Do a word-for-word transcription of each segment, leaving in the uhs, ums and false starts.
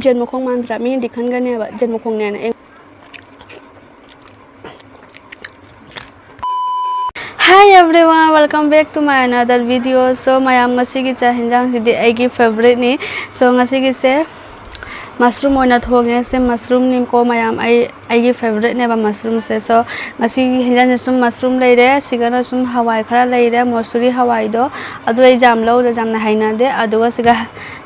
ꯖꯦꯟ ꯃꯈꯣꯡ ꯃꯥꯟꯗ꯭ꯔꯥ? ꯃꯤꯅꯗꯤ ꯈꯟꯒꯅꯦꯕ ꯖꯦꯟ ꯃꯈꯣꯡꯅꯦꯅ꯫ ꯑꯩ Hi everyone, welcome back to my another video. So ꯃꯌꯥꯝ, ꯉꯁꯤꯒꯤ ꯆꯥꯛ ꯍꯦꯟꯖꯥꯡꯁꯤꯗꯤ ꯑꯩꯒꯤ ꯐꯦꯕꯣꯔꯥꯏꯠꯅꯤ꯫ So ꯉꯁꯤꯒꯤꯁꯦ ꯃꯁꯔꯨꯝ ꯑꯣꯏꯅ ꯊꯣꯡꯉꯦ꯫ ꯁꯦ ꯃꯁꯔꯨꯝꯅꯤꯀꯣ ꯃꯌꯥꯝ, ꯑꯩ ꯑꯩꯒꯤ ꯐꯦꯕꯣꯔꯥꯏꯠꯅꯦꯕ ꯃꯁꯔꯨꯝꯁꯦ꯫ So ꯉꯁꯤꯒꯤ ꯍꯦꯟꯖꯥꯡꯁꯦ ꯁꯨꯝ ꯃꯁꯔꯨꯝ ꯂꯩꯔꯦ, ꯁꯤꯒꯅ ꯁꯨꯝ ꯍꯋꯥꯏ ꯈꯔ ꯂꯩꯔꯦ, ꯃꯣꯁꯨꯔꯤ ꯍꯋꯥꯏꯗꯣ, ꯑꯗꯨ ꯑꯩ ꯌꯥꯝ ꯂꯧꯗꯦ, ꯌꯥꯝꯅ ꯍꯩꯅꯗꯦ꯫ ꯑꯗꯨꯒ ꯁꯤꯒ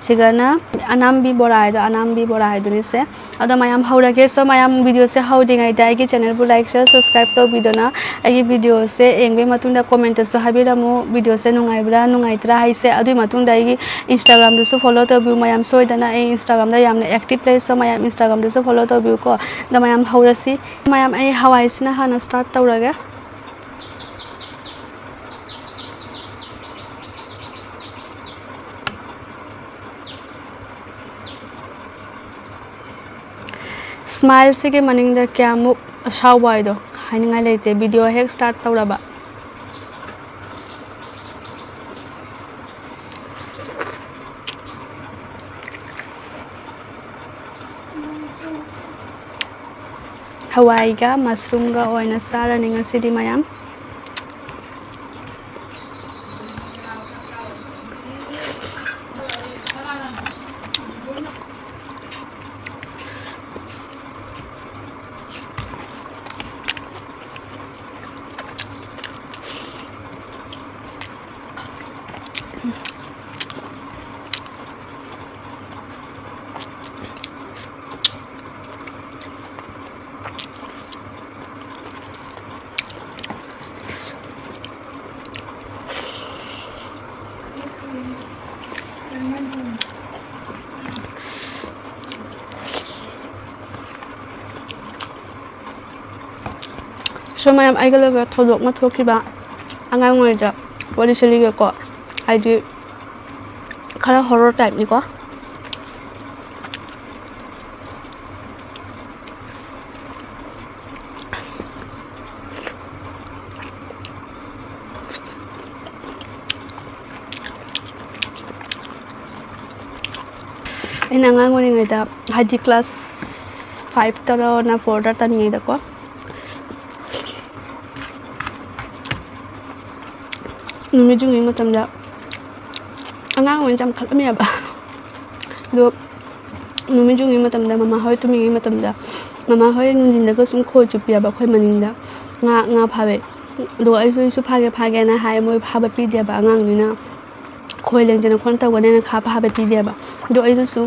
ꯁꯤꯒꯅ ꯑꯅꯥꯝꯕꯤ ꯕꯣꯔꯥ ꯍꯥꯏꯗꯣ, ꯑꯅꯥꯝꯕꯤ ꯕꯣꯔꯥ ꯍꯥꯏꯗꯨꯅꯤꯁꯦ꯫ ꯑꯗꯣ ꯃꯌꯥꯝ ꯍꯧꯔꯒꯦ꯫ So ꯃꯌꯥꯝ, videoꯁꯦ ꯍꯧꯗ꯭ꯔꯤꯉꯩꯗ ꯑꯩꯒꯤ channelꯕꯨ like, share, subscribe ꯇꯧꯕꯤꯗꯨꯅ ꯑꯩꯒꯤ videoꯁꯦ ꯌꯦꯡꯕꯒꯤ ꯃꯇꯨꯡꯗ commentꯇꯁꯨ ꯍꯥꯏꯕꯤꯔꯝꯃꯨ, videoꯁꯦ ꯅꯨꯡꯉꯥꯏꯕ꯭ꯔꯥ ꯅꯨꯡꯉꯥꯏꯇ꯭ꯔꯥ ꯍꯥꯏꯁꯦ꯫ ꯑꯗꯨꯒꯤ ꯃꯇꯨꯡꯗ ꯑꯩꯒꯤ Instagramꯗꯨꯁꯨ follow ꯇꯧꯕꯤꯌꯨ ꯃꯌꯥꯝ, ꯁꯣꯏꯗꯅ꯫ ꯑꯩ Instagramꯗ ꯌꯥꯝꯅ active ꯂꯩ, so ꯃꯌꯥꯝ Instagramꯗꯨꯁꯨ follow ꯇꯧꯕꯤꯌꯨꯀꯣ꯫ ꯑꯗꯣ ꯃꯌꯥꯝ ꯍꯧꯔꯁꯤ꯫ ꯃꯌꯥꯝ, ꯑꯩ ꯍꯋꯥꯏꯁꯤꯅ ꯍꯥꯟꯅ start ꯇꯧꯔꯒꯦ꯫ Smileꯁꯤꯒꯤ ꯃꯅꯤꯡꯗ ꯀꯌꯥꯃꯨꯛ ꯑꯁꯥꯎꯕ ꯍꯥꯏꯗꯣ ꯍꯥꯏꯅꯤꯡꯉꯥꯏ ꯂꯩꯇꯦ, video ꯍꯦꯛ start ꯇꯧꯔꯕ꯫ ꯍꯋꯥꯏꯒ ꯃꯁꯔꯨꯝꯒ ꯑꯣꯏꯅ ꯆꯥꯔꯅꯤ ꯉꯁꯤꯗꯤ ꯃꯌꯥꯝ꯫ So ꯃꯌꯥꯝ, ꯑꯩꯒ ꯂꯩꯕ ꯊꯧꯗꯣꯛ ꯑꯃ ꯊꯣꯛꯈꯤꯕ ꯑꯉꯥꯡ ꯑꯣꯏꯔꯤꯉꯩꯗ ꯋꯥꯔꯤꯁꯦ ꯂꯤꯒꯦꯀꯣ꯫ ꯍꯥꯏꯗꯤ ꯈꯔ horror typeꯅꯤꯀꯣ꯫ ꯑꯩꯅ ꯑꯉꯥꯡ ꯑꯣꯏꯔꯤꯉꯩꯗ, ꯍꯥꯏꯗꯤ class five ꯇꯔ ꯅ four ꯇ ꯇꯝꯃꯤꯉꯩꯗꯀꯣ, ꯅꯨꯃꯤꯠ ꯌꯨꯡꯉꯤ ꯃꯇꯝꯗ ꯑꯉꯥꯡ ꯑꯣꯏꯅ ꯌꯥꯝ ꯈꯠꯂꯝꯃꯦꯕ꯫ ꯑꯗꯣ ꯅꯨꯃꯤꯠ ꯌꯨꯡꯉꯤ ꯃꯇꯝꯗ, ꯃꯃꯥ ꯍꯣꯏ ꯇꯨꯝꯃꯤꯉꯩ ꯃꯇꯝꯗ, ꯃꯃꯥ ꯍꯣꯏ ꯅꯨꯡꯊꯤꯟꯗꯒ ꯁꯨꯝ ꯈꯣꯏ ꯆꯨꯞꯄꯤꯑꯕ ꯑꯩꯈꯣꯏ ꯃꯅꯤꯡꯗ꯫ ꯉꯥ, ꯉꯥ ꯐꯥꯕꯩ꯫ ꯑꯗꯣ ꯑꯩꯁꯨ, "ꯑꯩꯁꯨ ꯐꯥꯒꯦ, ꯐꯥꯒꯦꯅ" ꯍꯥꯏ꯫ ꯃꯣꯏ ꯐꯥꯕ ꯄꯤꯗꯦꯕ ꯑꯉꯥꯡꯅꯤꯅ꯫ ꯈꯣꯏ ꯂꯦꯡꯗꯅ ꯈꯣꯠꯇꯅ ꯇꯧꯒꯅꯦꯅ ꯈꯥ ꯐꯥꯕ ꯄꯤꯗꯦꯕ꯫ ꯑꯗꯣ ꯑꯩꯅꯁꯨ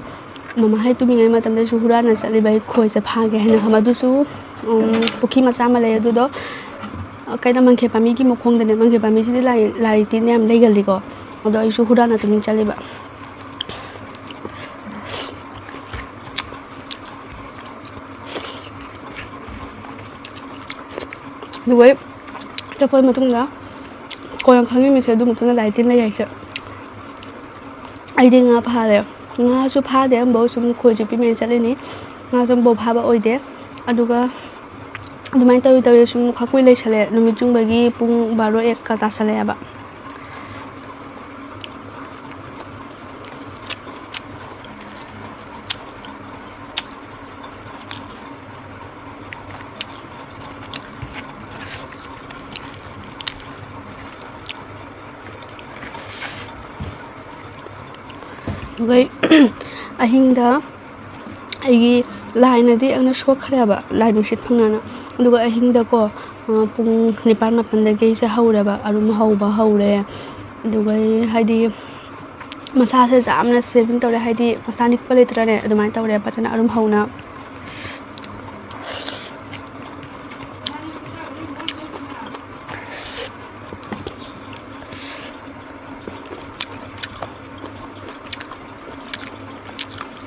ꯃꯃꯥ ꯍꯣꯏ ꯇꯨꯝꯃꯤꯉꯩ ꯃꯇꯝꯗꯁꯨ ꯍꯨꯔꯥꯟꯅ ꯆꯠꯂꯤꯕ ꯑꯩ ꯈꯣꯏꯁꯦ ꯐꯥꯒꯦ ꯍꯥꯏꯅ ꯈꯟꯕ꯫ ꯑꯗꯨꯁꯨ, ꯎꯝ, ꯄꯨꯈ꯭ꯔꯤ ꯃꯆꯥ ꯑꯃ ꯂꯩ꯫ ꯑꯗꯨꯗꯣ, ꯑ, ꯀꯩꯅꯣ, ꯃꯪꯈꯦ ꯄꯥꯝꯕꯤꯒꯤ ꯃꯈꯣꯡꯗꯅꯦ꯫ ꯃꯪꯈꯦ ꯄꯥꯝꯕꯤꯁꯤꯗꯤ ꯂꯥꯏ, ꯂꯥꯏ ꯇꯤꯟ ꯌꯥꯝ ꯂꯩꯒꯜꯂꯤꯀꯣ꯫ ꯑꯗꯣ ꯑꯩꯁꯨ ꯍꯨꯔꯥꯟꯅ ꯇꯨꯃꯤꯟ ꯆꯠꯂꯤꯕ꯫ ꯑꯗꯨꯒ ꯆꯠꯄ ꯃꯇꯨꯡꯗ ꯀꯣꯟꯅ ꯈꯪꯉꯤꯃꯤꯁꯦ, ꯑꯗꯨ ꯃꯇꯨꯡꯗ ꯂꯥꯏ ꯇꯤꯟ ꯂꯩ ꯍꯥꯏꯁꯦ꯫ ꯑꯩꯗꯤ ꯉꯥ ꯐꯥꯔꯦ꯫ ꯉꯥꯁꯨ ꯐꯥꯗꯦ ꯑꯃꯐꯥꯎ, ꯁꯨꯝ ꯈꯣꯏ ꯆꯨꯞꯄꯤ ꯃꯌꯥꯝ ꯆꯠꯂꯤꯅꯤ꯫ ꯉꯥꯁꯨ ꯑꯃꯐꯥꯎ ꯐꯥꯕ ꯑꯣꯏꯗꯦ꯫ ꯑꯗꯨꯒ ꯑꯗꯨꯃꯥꯏꯅ ꯇꯧꯔꯤ ꯇꯧꯔꯤ ꯁꯨꯝ ꯈꯥꯀꯨꯏ ꯂꯩꯁꯜꯂꯦ꯫ ꯅꯨꯃꯤꯠ ꯆꯨꯡꯕꯒꯤ ꯄꯨꯡ ꯕꯥꯔꯣ ꯑꯦꯛꯀ ꯇꯥꯁꯜꯂꯛꯑꯦꯕ꯫ ꯑꯗꯨꯒ ꯑꯍꯤꯡꯗ ꯑꯩꯒꯤ ꯂꯥꯏꯅꯗꯤ ꯑꯩꯅ ꯁꯣꯛꯈ꯭ꯔꯦꯕ, ꯂꯥꯏ ꯅꯨꯡꯁꯤꯠ ꯐꯪꯅꯅ꯫ ꯑꯗꯨꯒ ꯑꯍꯤꯡꯗꯀꯣ, ꯑ, ꯄꯨꯡ ꯅꯤꯄꯥꯟ ꯃꯥꯄꯟꯗꯒꯤ ꯑꯩꯁꯦ ꯍꯧꯔꯦꯕ, ꯑꯔꯨꯝ ꯍꯧꯕ ꯍꯧꯔꯦ꯫ ꯑꯗꯨꯒ ꯑꯩ, ꯍꯥꯏꯗꯤ, ꯃꯁꯥꯁꯦ ꯌꯥꯝꯅ saving ꯇꯧꯔꯦ, ꯍꯥꯏꯗꯤ ꯃꯁꯥ ꯅꯤꯛꯄ ꯂꯩꯇ꯭ꯔꯅꯦ, ꯑꯗꯨꯃꯥꯏꯅ ꯇꯧꯔꯦ ꯐꯖꯅ ꯑꯔꯨꯝ ꯍꯧꯅ꯫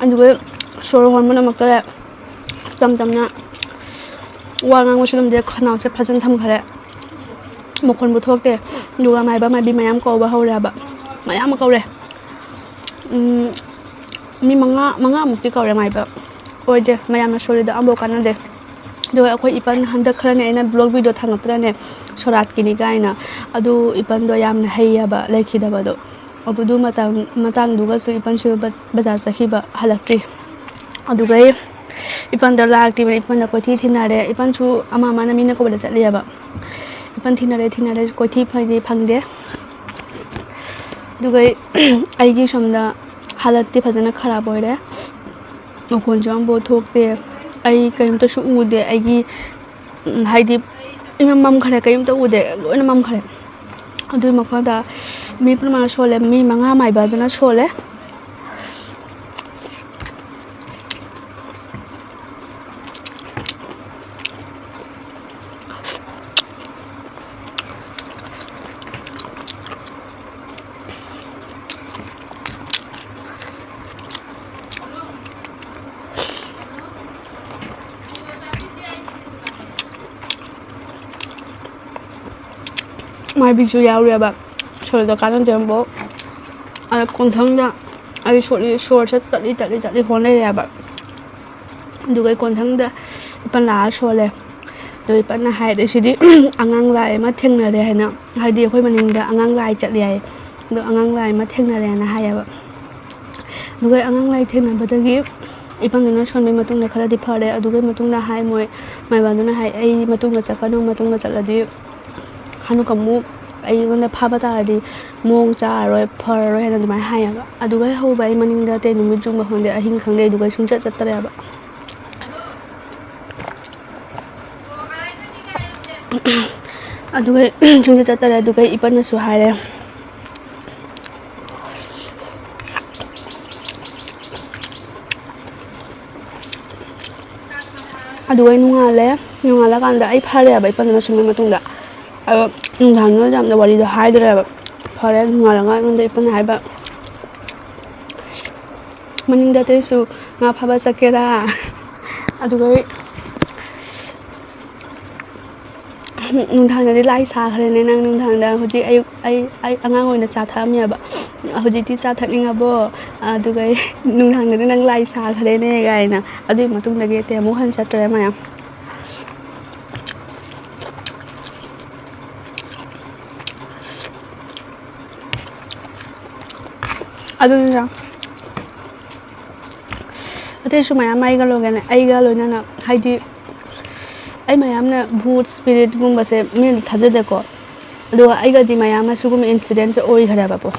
ꯑꯗꯨꯒ ꯁꯣꯔ ꯍꯣꯟꯕ ꯉꯝꯃꯛꯇꯔꯦ꯫ ꯇꯝ ꯇꯝꯅ ꯋꯥ ꯉꯥꯡꯕꯁꯨ ꯉꯝꯗꯦ, ꯈꯅꯥꯎꯁꯦ ꯐꯖꯅ ꯊꯝꯈꯔꯦ, ꯃꯈꯣꯟꯕꯨ ꯊꯣꯛꯇꯦ꯫ ꯑꯗꯨꯒ ꯃꯥꯏꯕ ꯃꯥꯏꯕꯤ ꯃꯌꯥꯝ ꯀꯧꯕ ꯍꯧꯔꯦ ꯍꯥꯏꯕ, ꯃꯌꯥꯝ ꯑꯃ ꯀꯧꯔꯦ꯫ ꯎꯝ, ꯃꯤ ꯃꯉꯥ, ꯃꯉꯥꯃꯨꯛꯇꯤ ꯀꯧꯔꯦ ꯃꯥꯏꯕ꯫ ꯑꯣꯏꯗꯦ, ꯃꯌꯥꯝꯅ ꯁꯣꯜꯂꯤꯗꯣ ꯑꯝꯐꯥꯎ ꯀꯥꯟꯅꯗꯦ꯫ ꯑꯗꯨꯒ ꯑꯩꯈꯣꯏ ꯏꯄꯟ ꯍꯟꯗꯛ ꯈꯔꯅꯦ ꯑꯩꯅ vlog video ꯊꯥꯡꯒꯠꯇ꯭ꯔꯅꯦ, ꯁꯣꯔꯥꯠꯀꯤꯅꯤ ꯀꯥꯏꯅ꯫ ꯑꯗꯨ ꯏꯄꯟꯗꯣ ꯌꯥꯝꯅ ꯍꯩꯌꯦꯕ, ꯂꯩꯈꯤꯗꯕꯗꯣ꯫ ꯑꯗꯨꯗꯨ ꯃꯇꯥꯡ-, ꯃꯇꯥꯡꯗꯨꯒꯁꯨ ꯏꯄꯟꯁꯨ ꯕ-, ꯕꯖꯥꯔ ꯆꯠꯈꯤꯕ, ꯍꯜꯂꯛꯇ꯭ꯔꯤ꯫ ꯑꯗꯨꯒ ꯏꯄꯟꯗꯣ ꯂꯥꯛꯇ꯭ꯔꯤꯕꯅꯤ, ꯏꯄꯟꯗ ꯀꯣꯏꯊꯤ ꯊꯤꯅꯔꯦ꯫ ꯏꯄꯟꯁꯨ ꯑꯃ ꯑꯃꯅ ꯃꯤꯅ ꯀꯧꯕꯗ ꯆꯠꯂꯦꯕ꯫ ꯏꯄꯟ ꯊꯤꯅꯔꯦ, ꯊꯤꯅꯔꯦ, ꯀꯣꯏꯊꯤ ꯐꯪꯗꯦ, ꯐꯪꯗꯦ꯫ ꯑꯗꯨꯒ ꯑꯩꯒꯤ ꯁꯣꯝꯗ ꯍꯥꯂꯠꯇꯤ ꯐꯖꯅ ꯈꯔꯥꯞ ꯑꯣꯏꯔꯦ, ꯃꯈꯣꯟꯁꯨ ꯑꯃꯐꯥꯎ ꯊꯣꯛꯇꯦ, ꯑꯩ ꯀꯔꯤꯝꯇꯁꯨ ꯎꯗꯦ꯫ ꯑꯩꯒꯤ ꯎꯝ, ꯍꯥꯏꯗꯤ ꯏꯃꯝ ꯃꯝꯈ꯭ꯔꯦ, ꯀꯔꯤꯝꯇ ꯎꯗꯦ, ꯂꯣꯏꯅ ꯃꯝꯈ꯭ꯔꯦ꯫ ꯑꯗꯨꯒꯤ ꯃꯈꯥꯗ ꯃꯤ ꯄꯨꯝꯅꯃꯛꯅ ꯁꯣꯜꯂꯦ, ꯃꯤ ꯃꯉꯥ ꯃꯥꯏꯕ ꯑꯗꯨꯅ ꯁꯣꯜꯂꯦ꯫ ꯃꯥꯏꯕꯤꯁꯨ ꯌꯥꯎꯔꯦꯕ ꯁꯣꯔꯗ ꯀꯥꯟꯅꯗꯦ ꯑꯃꯐꯥꯎ꯫ ꯑꯗ ꯀꯣꯟꯊꯪꯗ ꯑꯩ ꯁꯣꯔ-, ꯁꯣꯔꯁꯦ ꯇꯠꯂꯤ ꯇꯠꯂꯤ ꯇꯠꯂꯤ ꯍꯣꯟ ꯂꯩꯔꯦꯕ꯫ ꯑꯗꯨꯒ ꯑꯩ ꯀꯣꯟꯊꯪꯗ ꯏꯄꯟ ꯂꯥꯛꯑ ꯁꯣꯜꯂꯦ꯫ ꯑꯗꯣ ꯏꯄꯟꯅ ꯍꯥꯏꯔꯦ, "ꯁꯤꯗꯤ ꯑꯉꯥꯡ ꯂꯥꯏ ꯑꯃ ꯊꯦꯡꯅꯔꯦ" ꯍꯥꯏꯅ, ꯍꯥꯏꯗꯤ ꯑꯩꯈꯣꯏ ꯃꯅꯤꯡꯗ ꯑꯉꯥꯡ ꯂꯥꯏ ꯆꯠꯂꯦ ꯍꯥꯏꯌꯦ꯫ ꯑꯗꯣ ꯑꯉꯥꯡ ꯂꯥꯏ ꯑꯃ ꯊꯦꯡꯅꯔꯦꯅ ꯍꯥꯏꯌꯦꯕ꯫ ꯑꯗꯨꯒ ꯑꯉꯥꯡ ꯂꯥꯏ ꯊꯦꯡꯅꯕꯗꯒꯤ ꯏꯄꯟꯗꯨꯅ ꯁꯣꯟꯕꯒꯤ ꯃꯇꯨꯡꯗ ꯈꯔꯗꯤ ꯐꯔꯦ꯫ ꯑꯗꯨꯒꯤ ꯃꯇꯨꯡꯗ ꯍꯥꯏ ꯃꯣꯏ ꯃꯥꯏꯕꯗꯨꯅ ꯍꯥꯏ, "ꯑꯩ ꯃꯇꯨꯡꯗ ꯆꯠꯀꯅꯨ, ꯃꯇꯨꯡꯗ ꯆꯠꯂꯗꯤ ꯍꯅꯨ ꯀꯃꯨ ꯑꯩꯉꯣꯟꯗ ꯐꯥꯕ ꯇꯥꯔꯗꯤ ꯃꯑꯣꯡ ꯆꯥꯔꯔꯣꯏ, ꯐꯔꯔꯣꯏ" ꯍꯥꯏꯅ ꯑꯗꯨꯃꯥꯏꯅ ꯍꯥꯏꯌꯦꯕ꯫ ꯑꯗꯨꯒ ꯍꯧꯕ ꯑꯩ ꯃꯅꯤꯡꯗ ꯑꯇꯩ ꯅꯨꯃꯤꯠ ꯆꯨꯝꯕ ꯈꯪꯗꯦ, ꯑꯍꯤꯡ ꯈꯪꯗꯦ, ꯑꯗꯨꯒ ꯑꯩ ꯁꯨꯡꯆꯠ ꯆꯠꯇ꯭ꯔꯦꯕ꯫ ꯑꯗꯨꯒ ꯁꯨꯝꯗꯤ ꯆꯠꯇꯔꯦ꯫ ꯑꯗꯨꯒ ꯏꯄꯟꯅꯁꯨ ꯍꯥꯏꯔꯦ, ꯑꯗꯨꯒ ꯑꯩ ꯅꯣꯡꯉꯥꯜꯂꯦ꯫ ꯅꯣꯡꯉꯥꯜꯂꯀꯥꯟꯗ ꯑꯩ ꯐꯔꯦꯕ, ꯏꯄꯟꯗꯨꯅ ꯁꯨꯝꯕ ꯃꯇꯨꯡꯗ꯫ ꯑꯗꯣ ꯅꯨꯡꯗꯥꯡꯗꯨꯗ ꯌꯥꯝꯅ ꯋꯥꯔꯤꯗꯣ ꯍꯥꯏꯗ꯭ꯔꯦꯕ꯫ ꯐꯔꯦ, ꯅꯣꯡꯉꯥꯜꯂꯒ ꯑꯩꯉꯣꯟꯗ ꯏꯄꯟꯅ ꯍꯥꯏꯕ, "ꯃꯅꯤꯡꯗ ꯑꯇꯩꯁꯨ ꯉꯥ ꯐꯥꯕ ꯆꯠꯀꯦꯔꯥ?" ꯑꯗꯨꯒ ꯑꯩ ꯅꯨꯡꯗꯥꯡꯗꯗꯤ ꯂꯥꯏ ꯁꯥꯈ꯭ꯔꯦꯅꯦ ꯅꯪ꯫ ꯅꯨꯡꯗꯥꯡꯗ ꯍꯧꯖꯤꯛ ꯑꯌꯨꯛ ꯑꯩ, ꯑꯩ ꯑꯉꯥꯡ ꯑꯣꯏꯅ ꯆꯥ ꯊꯛꯑꯝꯃꯦꯕ, "ꯍꯧꯖꯤꯛꯇꯤ ꯆꯥ ꯊꯛꯅꯤꯡꯉꯕꯣ?" ꯑꯗꯨꯒ ꯑꯩ ꯅꯨꯡꯗꯥꯡꯗꯗꯤ ꯅꯪ ꯂꯥꯏ ꯁꯥꯈ꯭ꯔꯦꯅꯦ ꯀꯥꯏꯅ꯫ ꯑꯗꯨꯒꯤ ꯃꯇꯨꯡꯗꯒꯤ ꯑꯇꯩ ꯑꯃꯨꯛ ꯍꯟꯅ ꯆꯠꯇ꯭ꯔꯦ ꯃꯌꯥꯝ꯫ ꯑꯗꯨꯅ ꯑꯇꯩꯁꯨ ꯃꯌꯥꯝ ꯑꯩꯒ ꯂꯣꯏꯅꯅ, ꯑꯩꯒ ꯂꯣꯏꯅꯅ, ꯍꯥꯏꯗꯤ ꯑꯩ ꯃꯌꯥꯝꯅ ꯚꯨꯠ ꯁ꯭ꯄꯤꯔꯤꯠꯀꯨꯝꯕꯁꯦ ꯃꯤꯅ ꯊꯥꯖꯗꯦꯀꯣ꯫ ꯑꯗꯨꯒ ꯑꯩꯒꯗꯤ ꯃꯌꯥꯝ ꯑꯃ ꯁꯤꯒꯨꯝꯕ ꯏꯟꯁꯤꯗꯦꯟꯁꯦ ꯑꯣꯏꯈ꯭ꯔꯦꯕꯀꯣ꯫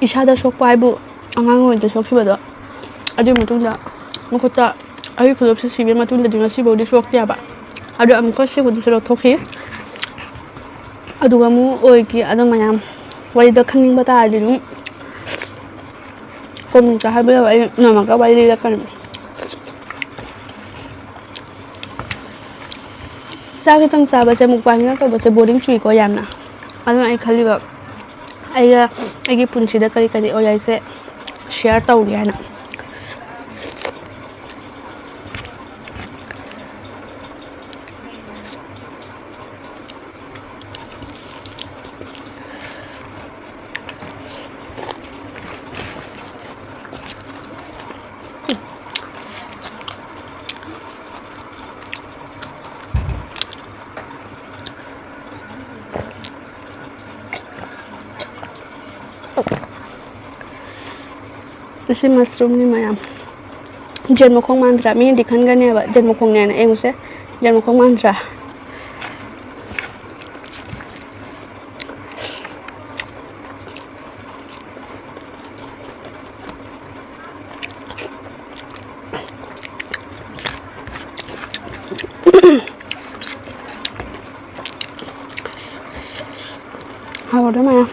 ꯏꯁꯥꯗ ꯁꯣꯛꯄ ꯍꯥꯏꯕꯨ ꯑꯉꯥꯡ ꯑꯣꯏꯔꯤꯉꯩꯗ ꯁꯣꯛꯈꯤꯕꯗꯣ, ꯑꯗꯨꯒꯤ ꯃꯇꯨꯡꯗ ꯃꯈꯨꯠꯇ ꯑꯩꯒꯤ ꯈꯨꯗꯣꯞꯁꯦ ꯁꯤꯕꯒꯤ ꯃꯇꯨꯡꯗꯗꯤ ꯉꯁꯤꯐꯥꯎꯗꯤ ꯁꯣꯛꯇꯦꯕ꯫ ꯑꯗꯣ ꯑꯃꯨꯛꯀ ꯁꯤ ꯈꯨꯗꯣꯞꯁꯦ ꯂꯧꯊꯣꯛꯈꯤ꯫ ꯑꯗꯨꯒ ꯑꯃꯨꯛ ꯑꯣꯏꯈꯤ꯫ ꯑꯗꯣ ꯃꯌꯥꯝ ꯋꯥꯔꯤꯗꯣ ꯈꯪꯅꯤꯡꯕ ꯇꯥꯔꯗꯤ ꯑꯗꯨꯝ ꯀꯣꯃꯦꯟꯇ ꯍꯥꯏꯕꯤꯔꯛꯑꯣ, ꯑꯩ ꯅꯣꯡꯃꯒ ꯋꯥꯔꯤ ꯂꯤꯔꯛꯀꯅꯤ꯫ ꯆꯥꯛ ꯈꯤꯇꯪ ꯆꯥꯕꯁꯦ, ꯃꯨꯛꯕꯥꯡꯒ ꯇꯧꯕꯁꯦ ꯕꯣꯔꯤꯡ ꯆꯨꯏꯀꯣ ꯌꯥꯝꯅ꯫ ꯑꯗꯨꯅ ꯑꯩ ꯈꯜꯂꯤꯕ, ꯑꯩꯒ ꯑꯩꯒꯤ ꯄꯨꯟꯁꯤꯗ ꯀꯔꯤ ꯀꯔꯤ ꯑꯣꯏ ꯍꯥꯏꯁꯦ ꯁꯤꯌꯥꯔ ꯇꯧꯒꯦ ꯍꯥꯏꯅ꯫ ꯑꯁꯤ ꯃꯁꯔꯨꯝꯅꯤ ꯃꯌꯥꯝ꯫ ꯖꯦꯟ ꯃꯈꯣꯡ ꯃꯥꯟꯗ꯭ꯔꯥ? ꯃꯤꯅꯗꯤ ꯈꯟꯒꯅꯦꯕ ꯖꯦꯟ ꯃꯈꯣꯡꯅꯦꯅ꯫ ꯌꯦꯡꯉꯨꯁꯦ, ꯖꯦꯟ ꯃꯈꯣꯡ ꯃꯥꯟꯗ꯭ꯔꯥ? ꯍꯥꯎꯔꯦ ꯃꯌꯥꯝ꯫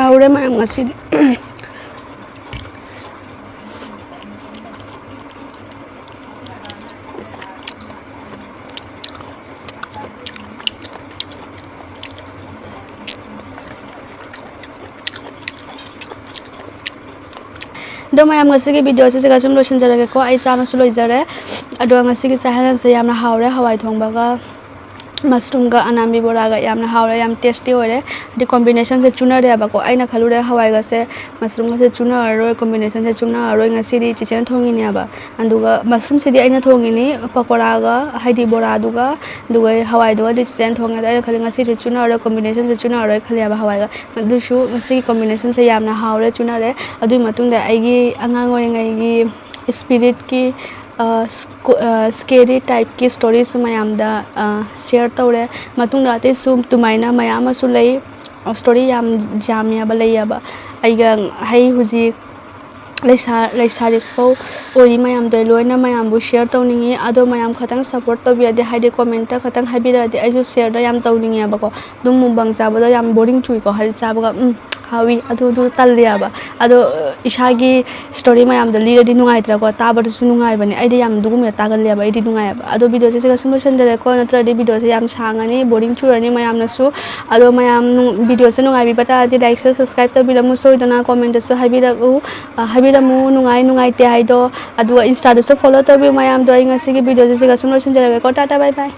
ꯍꯥꯎꯔꯦ ꯃꯌꯥꯝ ꯉꯁꯤꯗꯤ꯫ ꯑꯗꯣ ꯃꯌꯥꯝ, ꯉꯁꯤꯒꯤ ꯚꯤꯗꯤꯑꯣꯁꯦ ꯁꯤꯒ ꯁꯨꯝ ꯂꯣꯏꯁꯤꯟꯖꯔꯒꯦꯀꯣ꯫ ꯑꯩ ꯆꯥꯅꯁꯨ ꯂꯣꯏꯖꯔꯦ꯫ ꯑꯗꯣ ꯉꯁꯤꯒꯤ ꯆꯥꯛ ꯌꯦꯟꯁꯥꯡꯁꯦ ꯌꯥꯝꯅ ꯍꯥꯎꯔꯦ, ꯍꯋꯥꯏ ꯊꯣꯡꯕꯒ ꯃꯁꯔꯨꯝꯒ ꯑꯅꯥꯝꯕꯤ ꯕꯣꯔꯥꯒ ꯌꯥꯝꯅ ꯍꯥꯎꯔꯦ, ꯌꯥꯝ ꯇꯦꯁꯇꯤ ꯑꯣꯏꯔꯦ꯫ ꯍꯥꯏꯗꯤ ꯀꯣꯝꯕꯤꯅꯦꯁꯟꯁꯦ ꯆꯨꯅꯔꯦꯕꯀꯣ꯫ ꯑꯩꯅ ꯈꯜꯂꯨꯔꯦ ꯍꯋꯥꯏꯒꯁꯦ ꯃꯁꯔꯨꯝꯒꯁꯦ ꯆꯨꯅꯔꯔꯣꯏ, ꯀꯣꯝꯕꯤꯅꯦꯁꯟꯁꯦ ꯆꯨꯅꯔꯔꯣꯏ꯫ ꯉꯁꯤꯗꯤ ꯆꯤꯆꯦꯅ ꯊꯣꯡꯉꯤꯅꯦꯕ꯫ ꯑꯗꯨꯒ ꯃꯁꯔꯨꯝꯁꯤꯗꯤ ꯑꯩꯅ ꯊꯣꯡꯉꯤꯅꯤ, ꯄꯀꯣꯔꯥꯒ ꯍꯥꯏꯗꯤ ꯕꯣꯔꯥꯗꯨꯒ, ꯑꯗꯨꯒ ꯍꯋꯥꯏꯗꯨꯒꯗꯤ ꯆꯤꯆꯦꯅ ꯊꯣꯡꯉꯦ꯫ ꯑꯗꯣ ꯑꯩꯅ ꯈꯜꯂꯤ ꯉꯁꯤꯗꯤ ꯆꯨꯅꯔꯔꯣꯏ, ꯀꯣꯝꯕꯤꯅꯦꯁꯟꯁꯦ ꯆꯨꯅꯔꯔꯣꯏ ꯈꯜꯂꯦꯕ ꯍꯋꯥꯏꯒ꯫ ꯑꯗꯨꯁꯨ ꯉꯁꯤꯒꯤ ꯀꯣꯝꯕꯤꯅꯦꯁꯟꯁꯦ ꯌꯥꯝꯅ ꯍꯥꯎꯔꯦ, ꯆꯨꯅꯔꯦ꯫ ꯑꯗꯨꯒꯤ ꯃꯇꯨꯡꯗ ꯑꯩꯒꯤ ꯑꯉꯥꯡ ꯑꯣꯏꯔꯤꯉꯩꯒꯤ ꯏꯁꯄꯤꯔꯤꯠꯀꯤ, ꯑ, ꯁ꯭ꯀꯦꯔꯤ ꯇꯥꯏꯞꯀꯤ ꯏꯁꯇꯣꯔꯤꯁꯨ ꯃꯌꯥꯝꯗ ꯁꯤꯌꯔ ꯇꯧꯔꯦ꯫ ꯃꯇꯨꯡꯗ ꯑꯇꯩꯁꯨ ꯑꯗꯨꯃꯥꯏꯅ ꯃꯌꯥꯝ ꯑꯃꯁꯨ ꯂꯩ꯫ ꯏꯁꯇꯣꯔꯤ ꯌꯥꯝ ꯌꯥꯝꯃꯦꯕ, ꯂꯩꯌꯦꯕ꯫ ꯑꯩꯒ ꯍꯩ ꯍꯧꯖꯤꯛ ꯂꯩꯁꯥ ꯂꯩꯁꯥꯔꯤ ꯐꯥꯎ ꯑꯣꯏꯔꯤ ꯃꯌꯥꯝꯗꯣ ꯂꯣꯏꯅ ꯃꯌꯥꯝꯕꯨ ꯁꯤꯌꯔ ꯇꯧꯅꯤꯡꯉꯤ꯫ ꯑꯗꯣ ꯃꯌꯥꯝ ꯈꯇꯪ ꯁꯞꯄꯣꯔꯠ ꯇꯧꯕꯤꯔꯗꯤ, ꯍꯥꯏꯗꯤ ꯀꯣꯃꯦꯟꯇ ꯈꯇꯪ ꯍꯥꯏꯕꯤꯔꯛꯑꯗꯤ ꯑꯩꯁꯨ ꯁꯤꯌꯔꯗꯣ ꯌꯥꯝ ꯇꯧꯅꯤꯡꯉꯦꯕꯀꯣ꯫ ꯑꯗꯨꯝ ꯃꯨꯛꯕꯥꯡ ꯆꯥꯕꯗꯣ ꯌꯥꯝ ꯕꯣꯔꯤꯡ ꯆꯨꯏꯀꯣ, ꯍꯥꯏꯗꯤ ꯆꯥꯕꯒ ꯎꯝ ꯍꯥꯎꯏ ꯑꯗꯨ ꯑꯗꯨ ꯇꯜꯂꯦꯕ꯫ ꯑꯗꯣ ꯏꯁꯥꯒꯤ ꯏꯁꯇꯣꯔꯤ ꯃꯌꯥꯝꯗꯣ ꯂꯤꯔꯗꯤ ꯅꯨꯡꯉꯥꯏꯇ꯭ꯔꯥꯀꯣ, ꯇꯥꯕꯗꯁꯨ ꯅꯨꯡꯉꯥꯏꯕꯅꯦ꯫ ꯑꯩꯗꯤ ꯌꯥꯝ ꯑꯗꯨꯒꯨꯝꯕꯗ ꯇꯥꯒꯜꯂꯦꯕ, ꯑꯩꯗꯤ ꯅꯨꯡꯉꯥꯏꯌꯦꯕ꯫ ꯑꯗꯣ ꯚꯤꯗꯤꯑꯣꯁꯦ ꯁꯤꯒ ꯁꯨꯝ ꯂꯣꯏꯁꯤꯟꯖꯔꯦꯀꯣ, ꯅꯠꯇ꯭ꯔꯗꯤ ꯚꯤꯗꯤꯑꯣꯁꯦ ꯌꯥꯝ ꯁꯥꯡꯉꯅꯤ, ꯕꯣꯔꯤꯡ ꯆꯨꯔꯅꯤ ꯃꯌꯥꯝꯅꯁꯨ꯫ ꯑꯗꯣ ꯃꯌꯥꯝ ꯅꯨꯡ- ꯚꯤꯗꯤꯑꯣꯁꯦ ꯅꯨꯡꯉꯥꯏꯕꯤꯕ ꯇꯥꯔꯗꯤ ꯂꯥꯏꯛ, ꯁꯤꯌꯔ, ꯁꯕꯁꯀ꯭ꯔꯥꯏꯕ ꯇꯧꯕꯤꯔꯝꯃꯨ ꯁꯣꯏꯗꯅ꯫ ꯀꯣꯃꯦꯟꯇꯁꯨ ꯍꯥꯏꯕꯤꯔꯛꯎ, ꯑ, ꯍꯥꯏꯕꯤꯔꯝꯃꯨ ꯅꯨꯡꯉꯥꯏ ꯅꯨꯡꯉꯥꯏꯇꯦ ꯍꯥꯏꯗꯣ꯫ ꯑꯗꯨꯒ ꯏꯟꯁꯇꯥꯗꯁꯨ ꯐꯣꯂꯣ ꯇꯧꯕꯤꯌꯨ ꯃꯌꯥꯝꯗꯣ꯫ ꯑꯩ ꯉꯁꯤꯒꯤ ꯚꯤꯗꯤꯑꯣꯁꯦ ꯁꯤꯒ ꯁꯨꯝ ꯂꯣꯏꯁꯤꯟꯖꯔꯒꯦꯀꯣ꯫ ꯇꯥꯇꯥ ꯕꯥꯏ ꯕꯥꯏ꯫